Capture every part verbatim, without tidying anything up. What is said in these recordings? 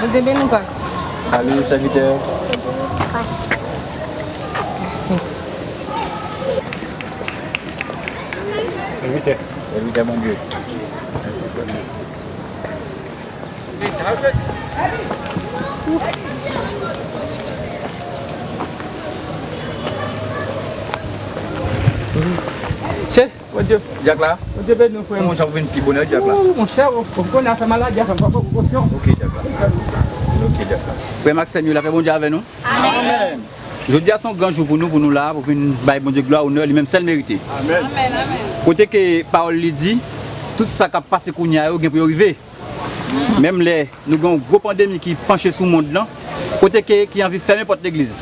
Bondye beni w, pas. Salut, serviteur. Pas. Mèsi. Serviteur. Serviteur, Bondye. Se, Bondye. Dyak la? Bondye beni w, frè m. Kòman w vin pi bonè, Dyak la? Ou, monchè, ou, ou konnen afè maladi a fè m pran prekosyon. Ok, Dyak la. Ok, Dyak la. Frè m ak sè m yo, lapè Bondye avè nou. Amèn. Jodi a se yon gran jou pou nou, pou nou la, pou vin bay Bondye glwa, onè, li menm sèl merite. Amèn. Kote ke pawòl li di, tout sa k ap pase kounye a yo gen pou yo rive. Menm lè nou gen yon gwo pandemi ki panche sou mond lan, kote ke ki anvi fèmen pòt legliz.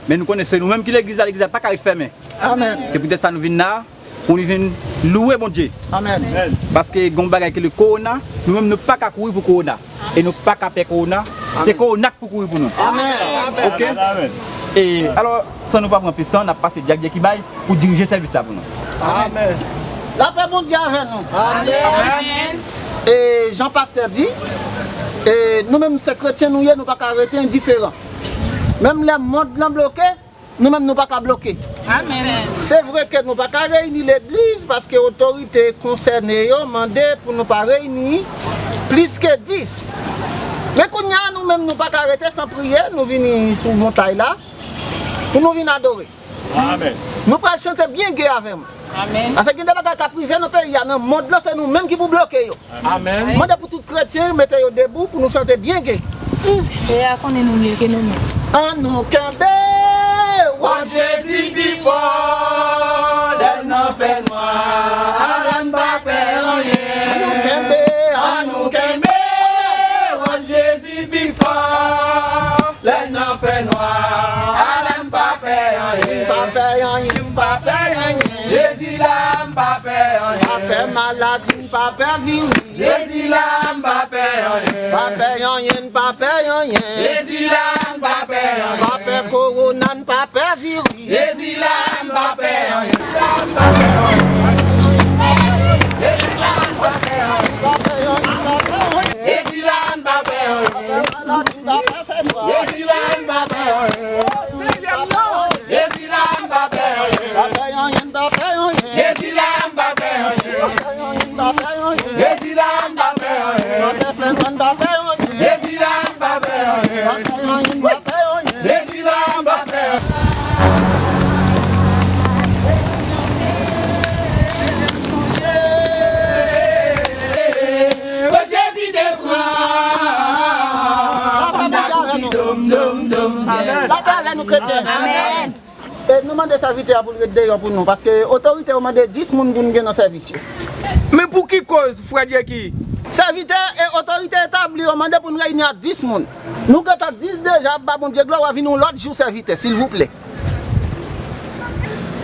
Men nou konnen se nou menm ki legliz la, legliz la pa ka ret fèmen. Amèn. Se poutèt sa nou vin la, pou nou vin louwe Bondye. Amèn. Paske gen yon bagay ki rele kowona, nou menm nou pa ka kouri pou kowona. E nou pa ka pè kowona, se kowona k pou kouri pou nou. Amèn. Ok? Amèn. E alò, san nou pa pran plis tan, n ap pase Dyak Djekibay pou dirije sèvis la pou nou. Amèn. Lapè Bondye avè nou. Amèn. E jan pastè di, e nou menm se kretyen nou ye, nou pa ka rete endiferan. Menm lè mond lan bloke, nou menm nou pa ka bloke. Amèn. Se vre ke nou pa ka reyini legliz paske otorite konsène yo mande pou nou pa reyini plis ke dis. Men kounye a, nou menm nou pa ka rete san priye, nou vini sou montay la pou nou vin adore. Amèn. Nou pral chante byen ge avè m. Amèn. Paske gen de bagay k ap rive nan peyi a, nan mond lan, se nou menm ki pou bloke yo. Amèn. Mande pou tout kretyen mete yo debou pou nou chante byen ge. Seyè a konnen nou mye ke nou menm. Ann nou kenbe wòch Jezi pi fò, lè nan fènwa, ala n pa pè anyen. Ann nou kenbe, ann nou kenbe wòch Jezi pi fò, lè nan fènwa, ala n pa pè anyen. M pa pè anyen, m pa pè anyen. Jezi la, m pa pè anyen. Pa pè maladi, m pa pè viris. Jezi la, m pa pè anyen. Pa pè anyen, n pa pè anyen. Jezi la, n pa pè anyen. Pa pè kowona, n pa pè viris. Jezi la, n pa pè anyen. Jezi la, n pa pè anyen. Jezi la, n pa pè anyen. Jezi la, n pa pè anyen. Jezi la, n pa pè anyen. Jezi la, n pa pè anyen. Jezi la, n pa pè anyen. Jezi la, n pa pè anyen. Jezi la, n pa pè anyen. Jezi la, n pa pè anyen. Jezi la, n pa pè anyen. Jezi te pran. Lapè avè nou, kretyen. Amèn. E nou mande sèvitè a pou l ret deyò pou nou, paske otorite yo mande dis moun pou n gen nan sèvis yo. Men pou ki koz, frè Djeki? Sèvitè e otorite etabli yo mande pou n reyini ak dis moun. Nou gentan dis deja, ap ba Bondye glwa, w a vin yon lòt jou, sèvitè, silvouplè.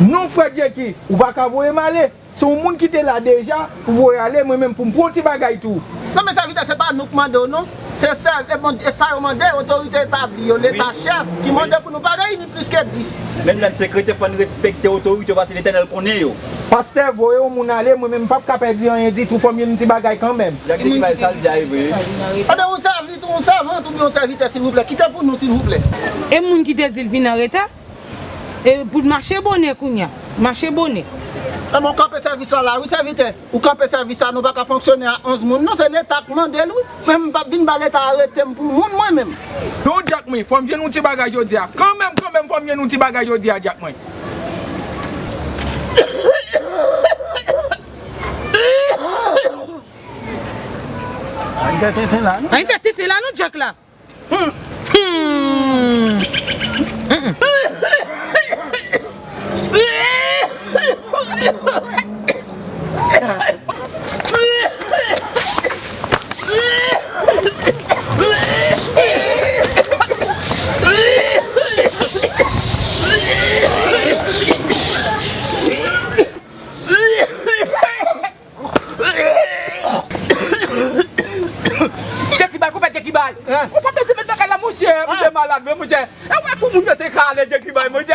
Non, frè Djeki, ou pa ka voye m ale. Se yon moun ki te la deja pou voye ale, mwen menm pou m pran yon ti bagay tou. Non, men sèvitè, se pa nou k mande w, non. Se sè, e bon, e sa yo mande, otorite etabli yo, Leta chèf, ki mande pou nou pa reyini plis ke dis. Menm lè n se kretyen, fò n respekte otorite yo, paske Letènèl konnen yo. Pastè, voye yon moun ale, mwen menm m p ap ka pèdi anyen ditou, fò m jwenn yon ti bagay kanmenm. Dyak Djeki bay sa l di a, e vre. Ebyen, yon sèvitè, yon sèvant oubyen yon sèvitè, silvouplè, kite pou nou, silvouplè. E moun ki te di l vin an reta? E pou l mache bonè kounye a. Mache bonè. Ebyen, w kanpe sèvis la la, wi, sèvitè. Ou kanpe sèvis la, nou pa ka fonksyone a onz moun. Non, se Leta k mande l, wi. Men m p ap vin ba Leta arete m pou moun, mwen menm. Non, Dyak mwen, fò m jwenn yon ti bagay jodi a. Kanmenm, kanmenm, fò m jwenn yon ti bagay jodi a, Dyak mwen. Ann fè tenten la, non? Ann fè tenten la, non, Dyak la? Hmm. Djekibay, konpè Djekibay. Hein? Ou pa bezwen met nan kay la, monchè. Monchè malad, vre, monchè. E wè pou moun yo te ka ale Djekibay, monchè.